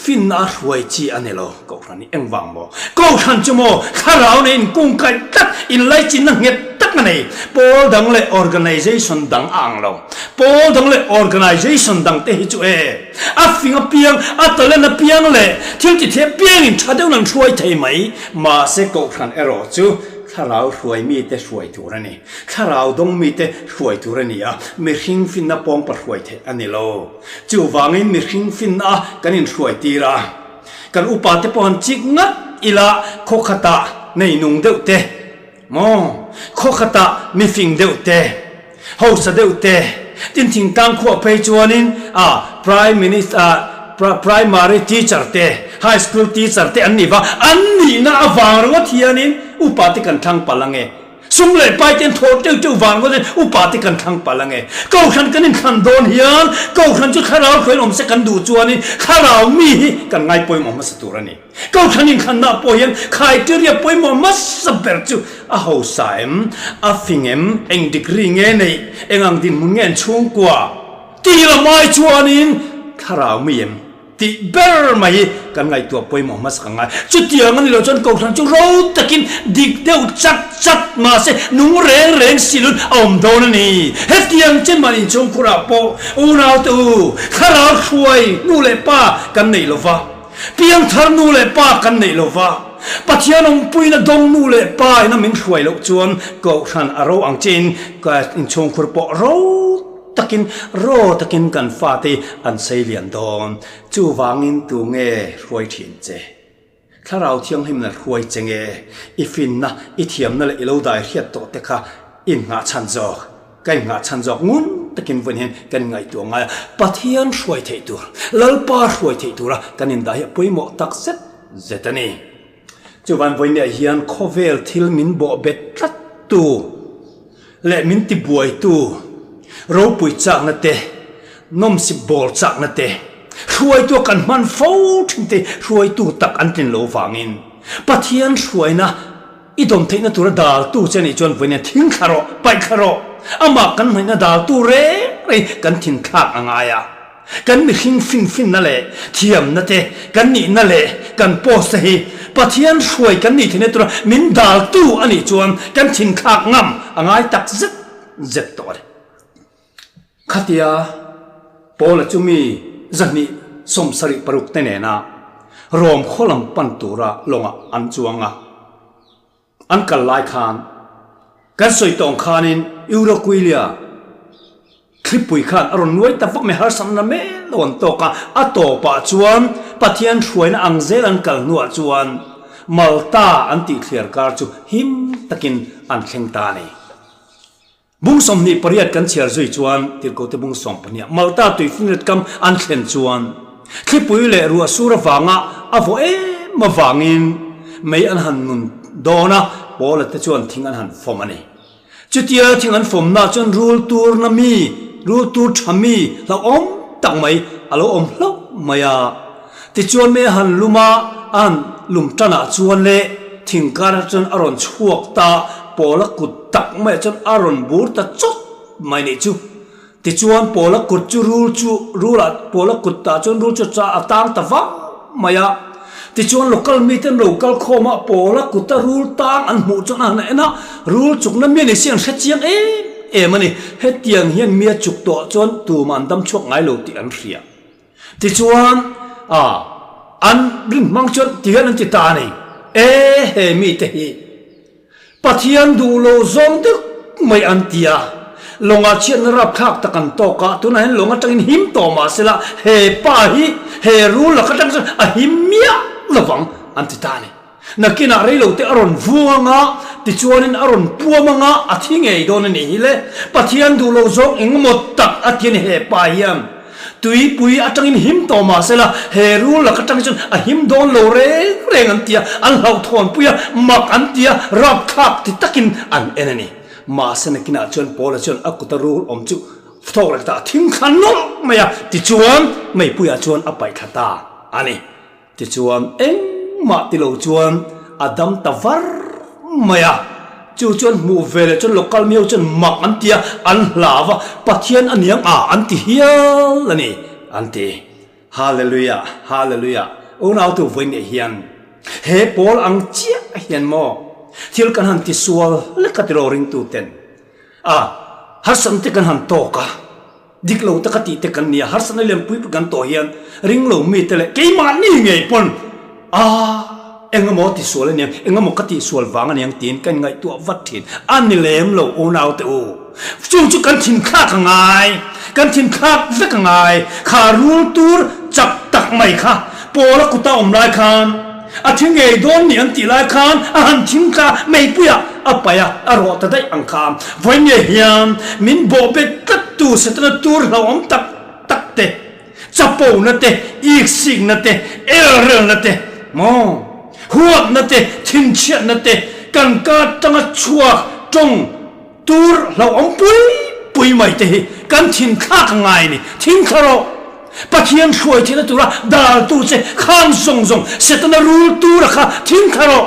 Finna a hruai chi a ni lo kohhran hi engvang maw? Kohhran chu maw thlarau nei inkungkaih tlat, inlaichinna nghet tak a nei. Pawl dang leh organisation dang a ang lo. Pawl dang leh organisation dang te hi chu e, a fing apiang, a talent apiang leh thil ti thei apiangin tha deuhin an hruai thei mai. Mahse kohhran erawh chu thlarau hruai mite hruai tur a ni. Thlarau dawng mite hruai tur a ni a, mihring finna pawngpa hruai theih a ni lo. Chuvangin mihring finna a kan inhruai tir a, kan upa te pawh han chik ngat ila khaw khatah neinung deuh te maw, khaw khatah mifing deuh te, hausa deuh te, tin thingtlang khuah phei chuanin a Prime Minister Primary teacher te, High School teacher te an ni va, an nihna avang ringawt hianin upa te kan thlang palh ange. Sum leh pai te an thawh teuh teuh vang ngawt in upa te kan thlang palh ange. Kohhran kan inthlan dawn hian Kohhran chu thlarau hruaiin awm se kan duh chuanin thlarau mi hi kan ngai pawimawh hmasa tur a ni. Kohhran inthlanna pawh hian criteria pawimawh hmasa ber chu a hausa em, a fing em, eng degree nge neih, eng ang dinhmun nge an chhungkua tih lam ai chuanin thlarau mi em. Tih ber mai hi kan ngaihtuah pawimawh hmasa ka ngai. Chutiang a ni lo chuan Kohhran chu ro takin dik deuh chat chat mahse nung reng reng silun a awm dawn a ni. Hetiang chen mahni inchhungkhurah pawh unaute u, thlarau hruai nu leh pa kan neih lo va, piangthar nu leh pa kan neih lo va, Pathian awmpuina dawng nu leh pa ina min hruai loh chuan Kohhran a ro ang chiin inchhungkhur pawh ro Takin, raw takin kan fate an sei lian dawn. Chuvangin tu nge hruai thin che? Thlarau Thianghlimna hruai che nge? I finna, i thiamna leh i lo dai hriat tawh te kha i innghah chhan zawk. Ka innghah chhan zawk ngun takin vawiin hian kan inngaihtuah ngai a. Pathian hruai theih tur, Lalpa hruai theih tura kan indah hi a pawimawh tak zet zet a ni. Chuvan vawiinah hian khawvel thil min bawhbet tlat tu, Leh min tibuaitu ropui chakna te, nawmsip bawl chakna te, hruaitua kan hman fo thin te hruaitu tak an tlin lo vangin Pathian hruaina i dawn theihna tura daltu che nih chuan vawiin thing thla rawh, paih thla rawh, amah kan hnaihna daltu reng reng kan thinthlak a ngai a. Kan mihring finfinna leh thiamna te, kan nihna leh kan post te hi Pathian hruai kan nih theihna tura min daltu a nih chuan kan thinthlak ngam a ngai tak zet zet tawh a ni. Khatia Paula chu mi 276 te nena Rom khaw lam pan tura lawngah an chuang a. An kal lai khan kan sawi tawng khanin Euroquilia thlipui khan a rawn nuai ta vak mai, harsatna mel lo an tawk a, a tawpah chuan Pathian hruaina ang zel an kal hnuah chuan Malta an tih thliar kar chu him takin an thleng ta a ni. Bung 28 kan chhiar zui chuan Tirhkote bung sawmpahnih ah Malta tuifinriat kam an thlen chuan thlipui leh ruah sur avanga a vawh em avangin mei an han nun dawn a, Paula te chuan thing an han fawm a ni. Chutia thing an fawmna chuan rul turna mi, rul tur tha mi hlauhawm tak mai a lo awm hlauh mai a. Tichuan mei a han lum a, a han lum tanah chuan leh thing karah chuan a rawn chhuak ta, Paula kut tak maiah chuan a rawn bur ta chawt mai nih chu. Tichuan Paula kut chu rul chu rulah Paula kut tah chuan rul chu a tang ta vang mai a. Tichuan local mite an lo kal khawm a, Paula kuta rul tang an hmuh chuan a han en a, rul chukna mi a ni si an hre chiang em em a ni. Hetiang hian mi a chuk tawh chuan tumah an dam chhuak ngai lo tih an hria. Tichuan, a, an rin hmang chuan ti hian an ti ta a ni, E he mite hi Pathian duh lo zawng deuh mai an ti a, lawngah chhiatna rapthlak tak an tawk a, tunah hian lawng atangin him tawh mah sela he pa hi he rul lak atang chuan a him miah lovang. an ti ta a ni. Nakinah reilote a rawn vuang anga, tichuanin a rawn puam anga a thi ngei dawn a nih hi le. Pathian duh loh zawng engemaw tak a ti a ni he pa hian. Tuipui atangin him tawh mah sela, he rul lak atang hi chuan a him dawn lo reng reng an ti a, an hlauhthawnpui a, mak an ti a, rapthlak ti takin an en a ni. Mahse nakinah chuan Paula chuan a kuta rul awm chu thawk leh ta a thing thla nawlh mai a, tichuan meipuiah chuan a paih thla ta a ni. Tichuan engmah ti lo chuan a dam ta var mai a, chu chuan hmuh ve leh chuan local miau chuan mak an ti a, an hlau a, Pathian a niang a an ti hial a ni an ti. Hallelujah, Hallelujah, unautu vawiin hian he pawl ang chiah hian maw thil kan han tisual hlek a tiraw ringtuten a harsatna te kan han tawk a. Dik lo taka tih te kan nia, harsatna lian pui pui kan tawh hian ring lo mi te leh keimahni ngei pawn a engemaw ti sual aniang, engemaw ka tih sual vang aniang tiin ka inngaihtuah vat thin. A ni lem lo unau te u. Chung chu kan thinthlak a ngai, kan thinthlak vek a ngai. Kha rul tur chak tak mai kha Paula kuta awm lai khan A thi ngei dawn ni an tih lai khan a han thing kha meipuiah a paih a, a rawh ta daih ang kha. Vawinia hian min bawhbet tlattu Setana tur hlauhawm tak tak te, chapona te, iksikna te, elrelna te, maw, huatna te, thinchhiatna te, kan ka tanga chhuak tawng Tur hlauhawm pui pui mai te hi kan thinthlak a ngai a ni. Thingthla rawh. Pathian hruai theihna tura daltu che khan zawng zawng Setana rul tura kha thingthla rawh.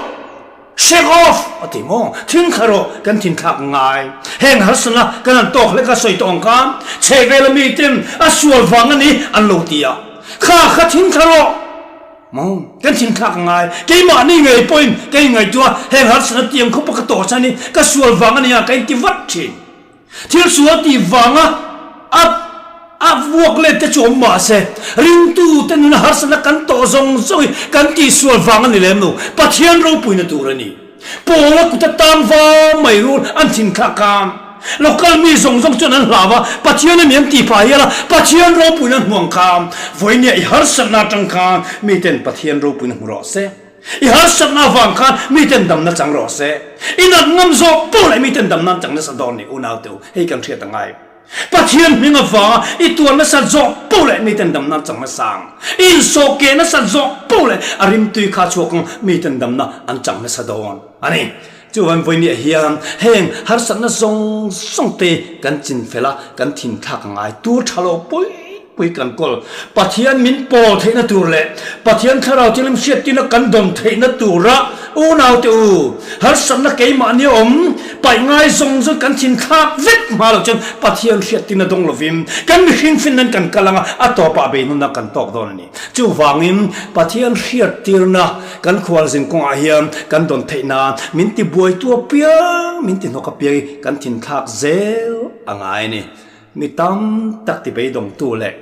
Shake off a ti maw? Thingthla rawh kan thinthlak a ngai. Heng harsatna kan han tawk hlek a sawi tawh ang khan chhehvela miten a sual vang a ni an lo ti a. Kha kha thingthla rawh. Maw? Kan thinthlak a ngai. Keimahni ngei pawhin ka inngaihtuah a, heng harsatna tiang khawpa ka tawh chhan hi ka sual vang a nia ka inti vat thin. Thil sual tih vanga a a vuak let te chu awm mah se, ringtute nuna harsatna kan tawh zawng zawng hi kan tihsual vang a ni lem lo. Pathian ropuina tur a ni. Paula kut a tang va mai rul an thinthlak a, local mi zawng zawng chuan an hlau a, Pathian a ni an tih phah hial a, Pathian ropuina an hmu ang kha, vawinia i harsatna atang khan miten Pathian ropuina hmu rawh se, i harsatna avang khan miten damna chang rawh se, i nat ngam zawk pawh leh miten damna an chang nasa dawn ni unaute u, hei kan hriat a ngai. Pathian hming avanga i tuar nasat zawk poh leh miten damna an chang nasa ang. I insawh keh nasat zawk poh leh a rimtui kha chhuak ang miten damna an chang nasa dawn a ni. Chuan vawinia hian heng harsatna zawng zawng te kan chinfel a, kan thinthlak a ngai tur tha lo pui pui kan kawl. Pathian min pawl theihna tur leh Pathian Thlarau Thianghlim hriattirna kan dawn theihna tura unaute u, harsatna keimahni awm paih ngai zawng zawng kan thinthlak vek hma lo chuan Pathian hriattirna dawng lovin kan mihring fin nan kan kal anga a tawpah beihnawna kan tawk dawn a ni. Chuvangin Pathian hriattirna kan khualzin kawngah hian kan dawn theih nan min tibuaitu apiang, min tihnawk apiang hi kan thinthlak zel a ngai a ni. Mi tam tak ti beidawngtu leh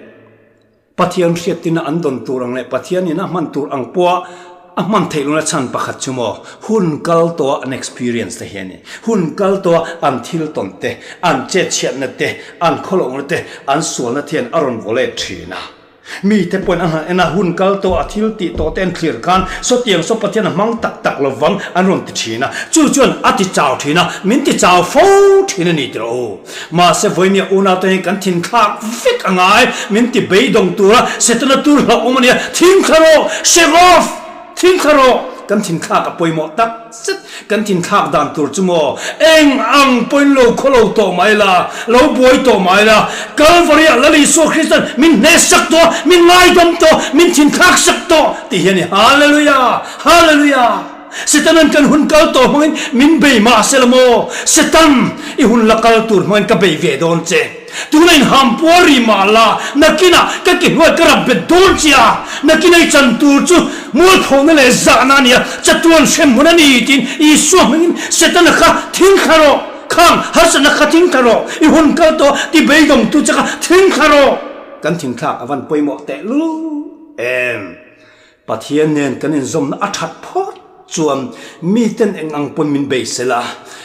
Pathian hriattina an dawn tur ang leh Pathianin a hman tur ang pawha a hman theih lohna chhan pakhat chu maw hun kal tawha an experience te hi a ni. Hun kal tawha an thil tawn te, an chetchhiatna te, an khawlohna te, an sualna te hian a rawn vaw let thin a. Mite pawhin an han en a, hun kal tawh a thil tih tawh te an thlir khan sawtiang saw Pathian a hmang tak tak lovang an rawn ti thin a, chu chuan a ti chau thin a, min ti chau fo thin a ni tih rawh u. Mahse vawinia unaute hi kan thinthlak vek a ngai, min ti beidawng tura Setana tur hlauhawm a nia, thingthla rawh, shake off! Thingthla rawh! Kan thinthlak a pawimawh tak zet. Kan thinthlak dan tur chu maw? Eng ang pawhin lo khaw lo tawh mai la, lo buai tawh mai la, Kalvaria Lal Isua Kristan min hneh sak tawh a, min ngaidam tawh, min thinthlak sak tawh tih hi a ni. Hallelujah! Hallelujah! Setanan kan hun kal tawh hmangin min bei mah se la maw? Setan, i hun la kal tur hmangin ka bei ve dawn che. Tuna in hampuar ri mah la, nakinah ka ki hnuai ka rap bet dawn che a, nakina i chan tur chu mualphona leh zahna a ni a, chatuan hrem hmun a ni tiin Isua hmingin Setana kha thingthla rawh, khang harsatna kha thingthla rawh, i hun kal tawh ti beidawngtu che kha thingthla rawh. Kan thingthlak a van pawimawh teh lul em? Pathian nen kan inzawmna a that phawt. chuan miten eng ang pawn min bei sela,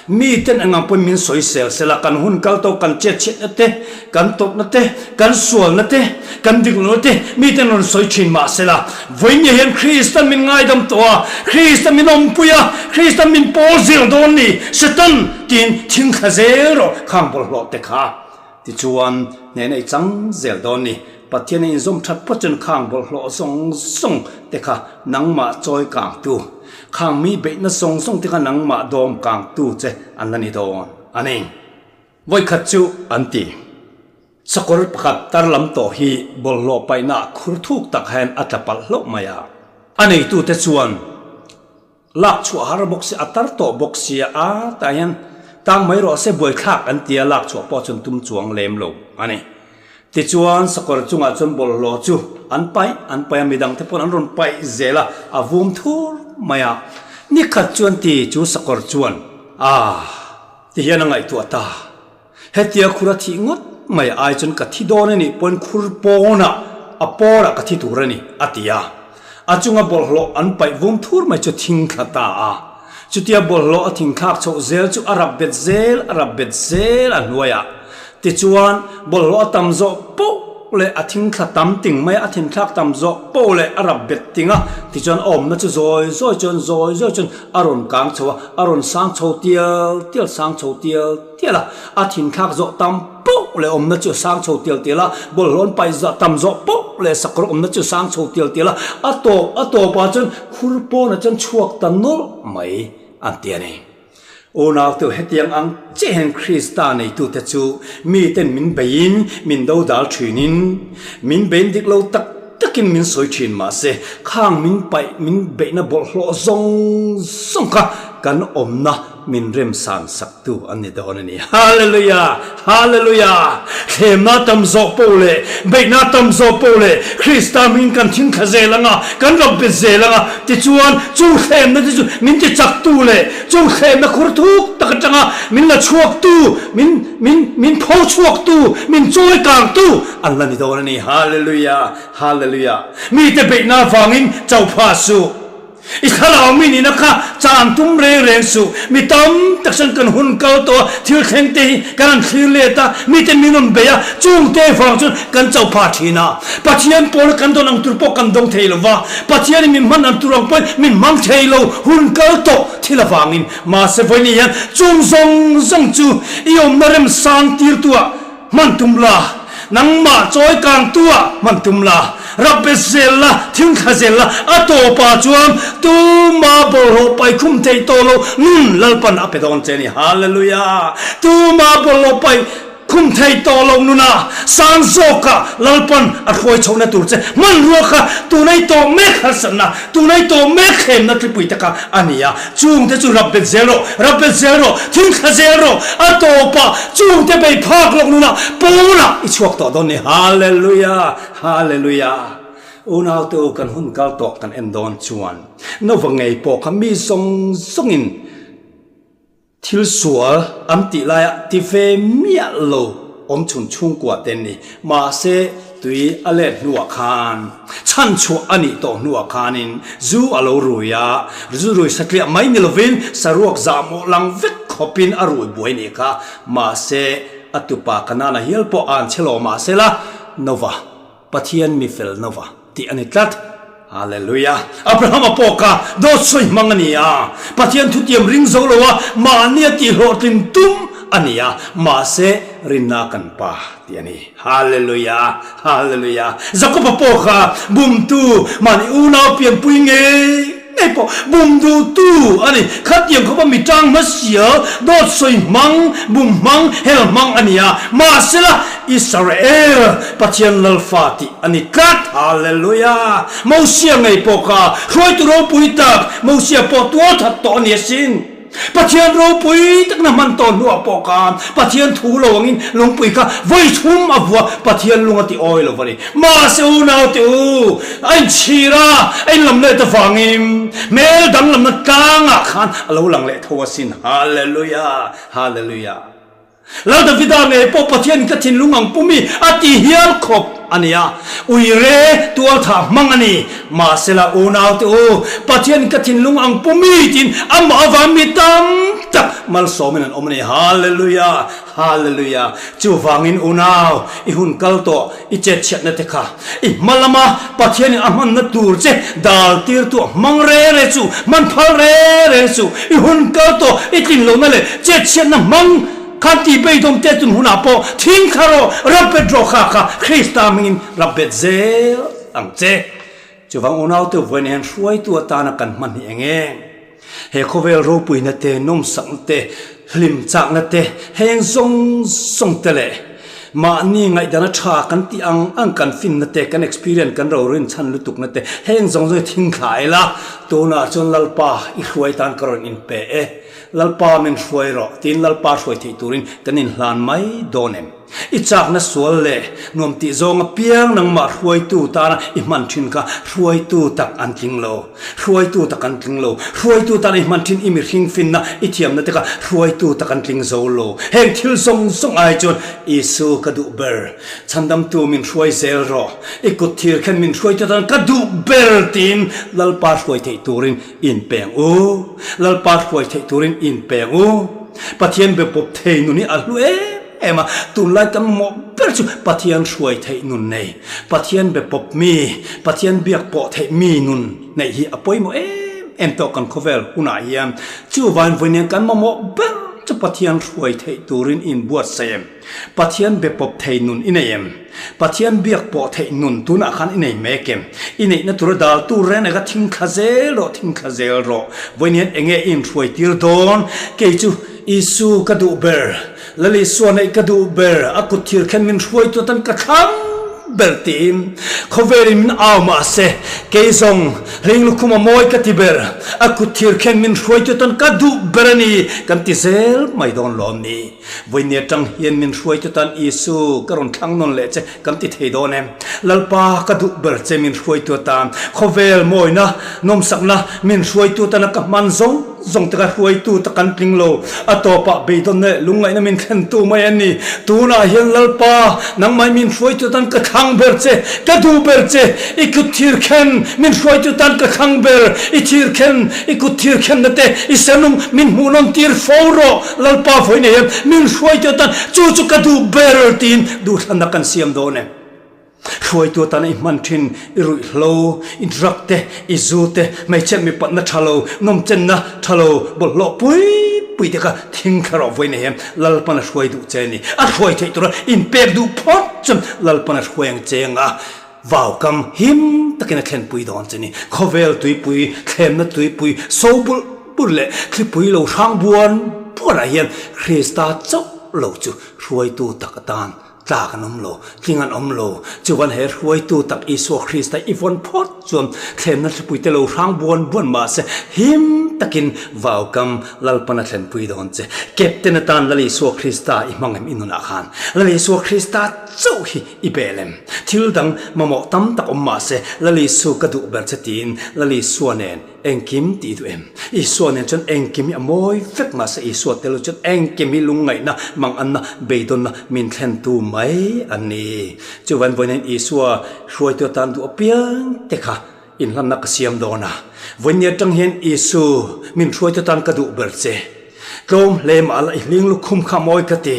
miten eng ang pawn min sawisel sela, kan hun kal tawh kan chetchhiatna te, kan tawpna te, kan sualna te, kan diklohna te miten rawn sawi thin mah sela, vawinia hian Kristan min ngaidam tawh a, Kristan min awmpui a, Kristan min pawl zel dawn ni, Satan tiin thingthla zel rawh khang bawlhhlawh te kha. Tichuan, hnehna i chang zel dawn ni. Pathian a inzawm that phawt chuan khang bawlhhlawh zawng zawng te kha nangmah chawi kangtu, khang mi beihna zawng zawng te kha nangmah dawm kangtu che an la ni dawn a ni. Vawikhat chu an ti. Sakawr pakhat tar lam tawh hi bawlhhlawh paihna khur thuk tak hian a tla palh hlauh mai a. A neitute chuan Lak chhuah har bawk si, a tar tawh bawk si a, a tah hian tang mai rawh se buaithlak an ti a, lak chhuah pawh chuan tum chuang lem lo a ni. Tichuan sakawr chungah chuan bawlhhlawh chu an paih an paih a, midang te pawn an rawn paih zel a, a vum thur mai a. Nikhat chuan ti chu sakawr chuan a ti hian a ngaihtuah ta. Hetia khur a thih ngawt mai ai chuan ka thi dawn a nih pawn khur pawnah a pawrah ka thi tur a ni, a ti a. A chunga bawlhhlawh an paih vum thur mai chu thing thla ta a. Chutia bawlhhlawh a thing thlak chhoh zel chu a rap bet zel a rap bet zel a hnuaiah. Tichuan, bawlhhlawh a tam zawh poh leh a thing thla tam ting mai a, a thin thlak tam zawh poh leh a rap bet ting a. Tichuan a awmna chu zawi zawi chuan zawi zawi chuan a rawn kang chho a, a rawn sang chho tial tial sang chho tial tial a, a thinthlak zawh tam poh leh awmna chu a sang chho tial tial a, bawlhhlawh an paih zah tam zawh poh leh sakawr awmna chu a sang chho tial tial a, a tawp a tawpah chuan khur pawnah chuan chhuak ta nawlh mai an ti a ni. Unautu hetiang ang chiah hian Krista neitute chu miten min beiin min dodal thinin min bein dik lo tak takin min sawi thin mahse khang min paih min beihna bawlhhlawh zawng zawng kha kan awmna min remsan saktu an ni dawn a ni. Hallelujah! Hallelujah! Thlemna tam zawh poh leh beihna tam zawh poh leh Krista hmingin kan thingthla zel ang a, kan rap bet zel ang a, tichuan chu thlemna te chu min ti chaktu leh chu thlemna khur thuk tak atanga min la chhuaktu, min min min pho chhuaktu, min chawi kangtu an la ni dawn a ni. Hallelujah! Hallelujah! Mite beihna avangin chauh phah suh. I thlarau mi nihna kha chan tum reng reng suh. Mi tam tak chuan kan hun kal tawh a, thil thleng te hi kan han thlir let a, mite min rawn bei a, chung te vang chuan kan cho phah thin a. Pathian pawna kan dawn ang tur pawh kan dawng thei lo va, Pathianin min hman ang tur ang pawhin min hmang thei lo, hun kal tawh thil avangin. Mahse vawiin hian chung zawng zawng chu i awmna remsang tirtuah Hman tum la, nangmah chawi kangtua hman tum la, rap bet zel la, thingthla zel la, a tawpah chuan tuma bawlhhlawh pai khum theih tawh lo nun Lalpan a pe dawn che a ni. Hallelujah! Tuma bawlhhlawh pai khum theih tawh lo nuna sang zawkah Lalpan a hruai chhohna tur che hmanrua kha tunei tawh mek harsatna, tunei tawh mek thlemna tlipui te kha a ni a. Chungte chu rap bet zel rawh, rap bet zel rawh, thingthla zel rawh, a tawpah chungte bei phak lawk nunah pawnah i chhuak tawh dawn ni. Hallelujah! Hallelujah! Unaute u kan hun kal tawh kan en dawn chuan Nova ngei pawh kha mi zawng zawngin Thil sual an tih laia ti ve miah lo awm chhun chhungkua te an ni. Mahse, tui a let hnuah khan, chhan chhuah a nih tawh hnuah khanin zu a lo rui a, zu rui satliah mai ni lovin saruak zahmawh lang vek khawpin a rui buai nih kha. Mahse, a tupa Kanana hial pawh a an chhe lo mahsela, Nova. Pathian mi fel nova tih a ni tlat. Hallelujah! Abrahama pawh kha dawt sawi hmang a ni a, Pathian thutiam ring zo lo a, mahni a tih hlawhtlin tum a ni a, mahse rinna kan pa tih a ni. Hallelujah! Hallelujah! Jakoba pawh kha bumtu, mahni unau pianpui ngei ngei pawh bum duhtu a ni. Khatiang khawpa mi tang hmasial, dawt sawi hmang, bum hmang, hel hmang a ni a. Mahsela, Israel Pathian Lalfa tih a ni tlat. Hallelujah! Mosia ngei pawh kha hruaitu ropui tak, Mosia pawh tual that tawh a ni asin. Pathian ropui takna hman tawh hnuah pawh khan Pathian thu lo angin lungpui kha vawi thum a vua, Pathian lung a ti awi lo va ni. Mahse unaute u, a inchhir a, a inlam let avangin hmel danglamna tlangah khan a lo lang leh tho asin. Hallelujah! Hallelujah! Lal Davida ngei pawh Pathianin ka thinlung ang pumi a ti hial khawp. a ni a, uire tualthah hmang a ni. Mahsela unaute u, Pathian ka thinlung ang pu mi tiin amah avang mi tam tak malsawmin an awm a ni. Hallelujah! Hallelujah! Chuvangin unau, i hun kal tawh, i chetchhiatna te kha i hma lama Pathianin a hmanna tur che dal tirtu a hmang re re chu, hman phal re re chu, i hun kal tawh, i tlin lohna leh chetchhiatna hmang khan tih beidawm te tun hunah pawh thing thla rawh, rap bet rawh kha kha Krista hmingin rap bet zel ang che. Chuvang unaute vawiin hian hruaitu atana kan hman hi eng nge? He khawvel ropuina te, nawmsakna te, hlim chakna te, heng zawng zawng te leh mahni ngaihdana tha kan tih ang ang kan finna te, kan experience kan ro rinchhan lutukna te, heng zawng zawng hi thing thla ila, tunah chuan Lalpa i hruai tan ka rawn inpe e, Lalpa min hruai rawh tiin Lalpa hruai theih turin kan inhlan mai dawn em? I chakna sual leh nuam tih zawng apiang nangmah hruaitu tana i hman thin kha hruaitu tak an tling lo. Hruaitu tak an tling lo. Hruaitu tana i hman thin i mihring finna i thiamna te kha hruaitu tak an tling zo lo. Heng thil zawng zawng ai chuan Isu ka duh ber. Chhandamtu min hruai zel rawh. I kut thir khen min hruaitu tan ka duh ber tiin Lalpa hruai theih turin inpeng u. Lalpa hruai theih turin inpeng u. Pathian be pawp thei nun hi a hlu em em a, tunlai kan mamawh ber chu Pathian hruai theih nun nei, Pathian be pawp mi, Pathian biak pawh theih mi nun neih hi a pawimawh em em tawh kan khawvel hunah hian. Chuvain vawiin kan mamawh ber chu Pathian hruai theih turin inbuatsaih em? Pathian be pawp thei nun i nei em? Pathian biak pawh theih nun tunah khan i nei mek em? I neihna tura daltu reng eka thing thla zel rawh, thing thla zel rawh. Vawiin hian enge i inhruai tir dawn? Kei chu Isu ka duh ber, Lal Isua neih ka duh ber, a kut thir khen min hruaitu atan ka thlang ber tiin khawvelin min au mahse kei zawng hling lukhum a mawi ka ti ber, a kut thir khen min hruaitu atan ka duh ber a ni kan ti zel mai dawn lawm ni. Vawiin atang hian min hruaitu tan Isu ka rawn thlang nawn leh che kan ti thei dawn em? Lalpa ka duh ber che min hruaitu atan khawvel mawina nawmsakna min hruaitu tana ka hman zawng zawng te ka hruaitu ta kan tling lo. A tawpah beidawnna leh lungngaihna min thlentu mai a ni. Tunah hian Lalpa nangmah min hruaitu tan ka thlang ber che, ka duh ber che, i kut thir khen min hruaitu tan ka thlang ber, i thir khen, i kut thir khenna te i senung min hmuh nawn tir fo rawh. Lalpa vawi nei hian min hruaitu atan chu chu ka duh ber tiin duhthlanna kan siam dawn e. Hruaitu atana i hman thin, i ruihhlo, i drug te, i zu te, hmeichhe mipatna tha lo, nawmchenna tha lo, bawlhhlawh pui pui te kha thing thla rawh vawi nei hian Lalpan a hruai duh che a ni. A hruai theih tura inpek duh phawt chuan Lalpan a hruai ang che anga vaukam him takin a thlenpui dawn che ni. Khawvel tuipui, thlemna tuipui, so bulh bulh leh thlipui lo hrang buan buanah hian Krista chauh lo chu hruaitu tak atan tlak an awm lo, tling an awm lo. Chuan he hruaitu tak Isua Krista i vawn phawt chuan thlemna thlipui te lo hrang buan buan mahse him takin vaukam Lalpan a thlenpui dawn che. Captain atan Lal Isua Krista i hmang em i nunah khan? Lal Isua Krista chauh hi I bel em? Thil dang mamawh tam tak awm mah se, Lal Isu ka duh ber che tiin Lal Isua nen engkim tih duh em? Isua nen chuan engkim hi a mawi vek mah se, Isua tel lo chuan engkim hi lungngaihna, manganna, beidawnna min thlentu mai a ni. Chuvan vawiin Isua hruaitu atan duh apiang te kha inhlanna ka siam dawn a. Vawiin atang hian Isu min hruaitu atan ka duh ber che. Tlawm hle mah la i hling lukhum kha mawi ka ti.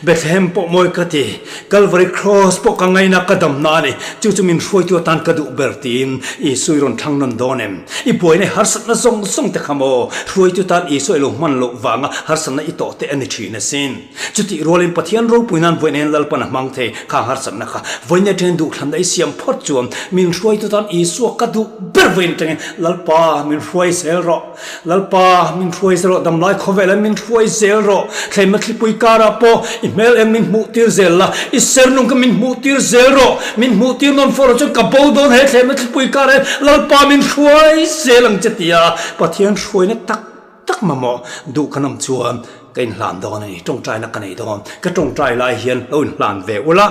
Bethlehem pawh mawi ka ti. Calvary Cross pawh ka ngaina ka damna a ni. Chu chu min hruaitu atan ka duh ber tiin Isu i rawn thlang nawn dawn em? I buaina i harsatna zawng zawng te kha maw hruaitu tan Isu i lo hman loh vanga harsatna i tawh te a ni thin asin. Chutih rualin Pathian ropui nan vawiin hian Lalpan a hmang thei khang harsatna kha. Vawiin atangin duhthlanna i siam phawt chuan min hruaitu tan Isua ka duh ber vawiin atangin Lalpa min hruai zel rawh. Lalpa, min hruai zel rawh, damlai khawvelah min hruai zel rawh, thleihma thlipui karah pawh i hmel eng min hmuh tir zel la, i sernung kha min hmuh tir zel rawh, min hmuh tir nawn fawh rawh chuan ka bo dawn he thleihma thlipui karah hian Lalpa min hruai zel ang che tia Pathian hruaina tak tak mamawh duh kan awm chuan ka inhlan dawn a ni, tawngtaina ka nei dawn, ka tawngtai lai hian lo inhlan ve ula,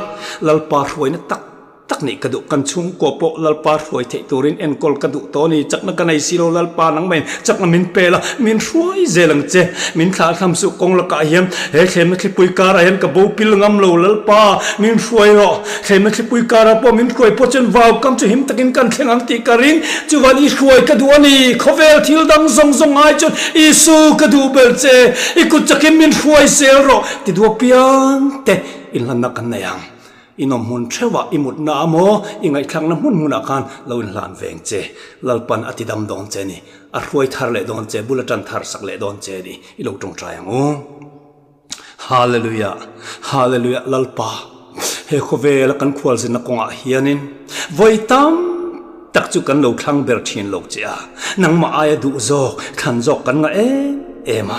Lalpa hruaina tak. tak nih ka duh, kan chhungkua pawh Lalpa hruai theih turin enkawl ka duh tawh a ni, chakna ka nei si lo Lalpa nangmah in chakna min pe la, min hruai zel ang che, min thlah thlam suh kawng lakah hian he thlemna thlipui karah hian ka bo pil ngam lo Lalpa min hruai rawh, thlemna thlipui karah pawh min hruai pawh chuan vau kam chu him takin kan thleng ang tih ka ring, chuvan i hruai ka duh a ni, khawvel thil dang zawng zawng ai chuan Isu ka duh ber che, i kut chakin min hruai zel rawh ti duh apiang te inhlanna kan nei ang. I nawm hmun theuhah i mutna a maw, i ngaihthlakna hmun hmunah khan lo inhlan veng che. Lalpan a ti dam dawn che ni. A hruai thar leh dawn che, bul a tan thar sak leh dawn che ni. I lo tawngtai ang u. Hallelujah! Hallelujah! Lalpa, he khawvela kan khualzinna kawngah hianin vawi tam tak chu kan lo thlang ber thin lo che a, nangmah aia duh zawk, thlan zawk kan ngah em em a.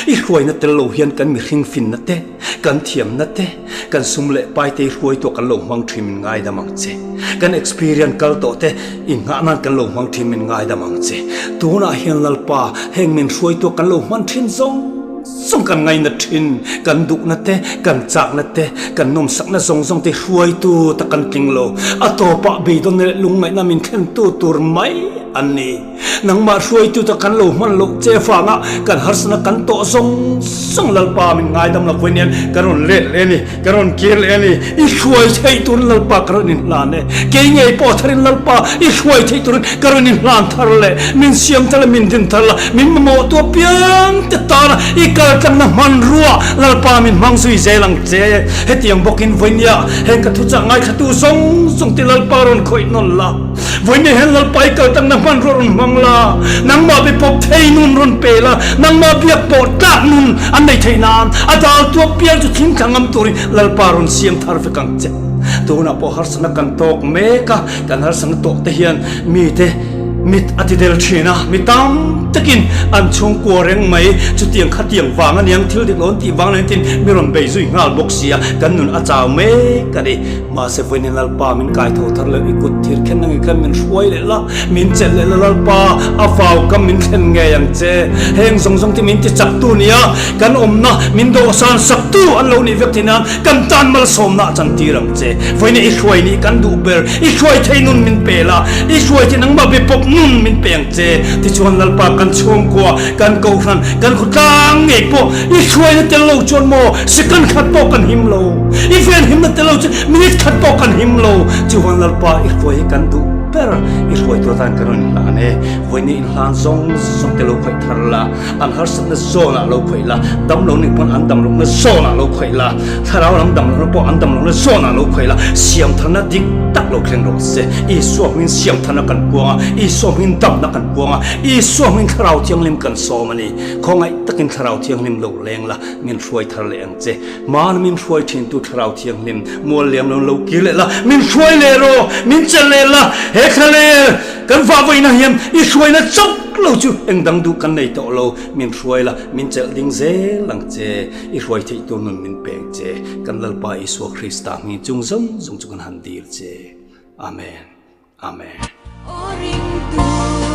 I hruaina tel lo hian kan mihring finna te, kan thiamna te, kan sum leh pai te i hruaituah kan lo hmang thin min ngaidam ang che. Kan experience kal tawh te i nghah nan kan lo hmang thin min ngaidam ang che. Tunah hian Lalpa, heng min hruaituah kan lo hman thin zawng zawng kan ngaina thin, kan duhna te, kan chakna te, kan nawmsakna zawng zawng te hruaitu tak kan tling lo. A tawpah beidawnna leh lungngaihna min thlentu tur mai an ni. Nangmah hruaitu tak kan lo hman loh che vanga kan harsana kan tawh zawng zawng Lalpa min ngaidam lo vawiin hian ka rawn let leh a ni, ka rawn kir leh a ni. I hruai theih turin Lalpa ka rawn inhlan e. Kei ngei pawh tharin Lalpa i hruai theih turin ka rawn inhlan thar leh. Min siam thar la, min din thar la, min mamawh tu apiang te tana i kal tlangna hmanrua Lalpa min hmang zui zel ang che. Hetiang bawkin vawinia heng ka thuchah ngaithlatu zawng zawng te Lalpa rawn khawih nawn la. Vawinia hian Lalpa i kal tlangna hmanrua rawn hmang la, nangmah be pawp thei nun rawn pe la, nangmah biak pawh tlak nun an nei theih nan a dal tu apiang chu thing thla ngam turin Lalpa rawn siam thar vek ang che. Tunah pawh harsatna kan tawk mek a, kan harsatna tawh te hian mite mit a ti del thin a, mi tam takin an chhungkua reng mai, chutiang khatiang vang aniang thil dik lo an tih vang aniang tiin mi rawn bei zui nghal bawk si a, kan nun a chau mek a ni. Mahse vawiin Lalpa min kai tho thar leh i kut thir khen angin khan min hruai leh la, min chelh leh la Lalpa, a vau kam min thlen ngei ang che. Heng zawng zawng te min ti chak tu nia, kan awmna min dawhsan sak tu an lo nih vek thei nan kan tan malsawmna a chan tir ang che. Vawiin i hruai nih kan duh ber, i hruai thei nun min pe la, i hruai thei nangmah be pawp nun min pe ang che. Tichuan Lalpa kan chhungkua, kan kohhran, kan khawtlang ngei pawh I hruaina tel lo chuan maw second khat pawh kan him lo, i venhimna tel lo chuan minute khat pawh kan him lo. Chuvan Lalpa i hruai hi kan duh ber, i hruai tur atan kan rawn inhlan e. Vawiin inhlan zawng zawng te lo khawih thar la, an harsatna zawnah lo khawih la, dam lo nih pawn an dam lohna zawnah lo khawih la, thlarau lam dam lohna pawh an dam lohna zawnah lo khawih la, siamtharna dik tak lo thleng rawh se. Isua hmingin siamtharna kan puang a, Isua hmingin damna kan puang a, Isua hmingin Thlarau Thianghlim kan sawm a ni. Khawngaih takin Thlarau Thianghlim lo leng la, min hruai thar leh ang che. Mahna min hruai thintu Thlarau Thianghlim, mual liam lo lo kir leh la, min hruai leh rawh, min chelh leh la, he thla leh kan vah vawiinah hian i hruaina chauh lo chu eng dang duh kan nei tawh lo, min hruai la, min chelh ding zel ang che, i hruai theih tur nun min peng che, kan Lalpa Isua Krista hming chung zawng zawng chu kan han dil che. Amen. Amen. Aw ringtu.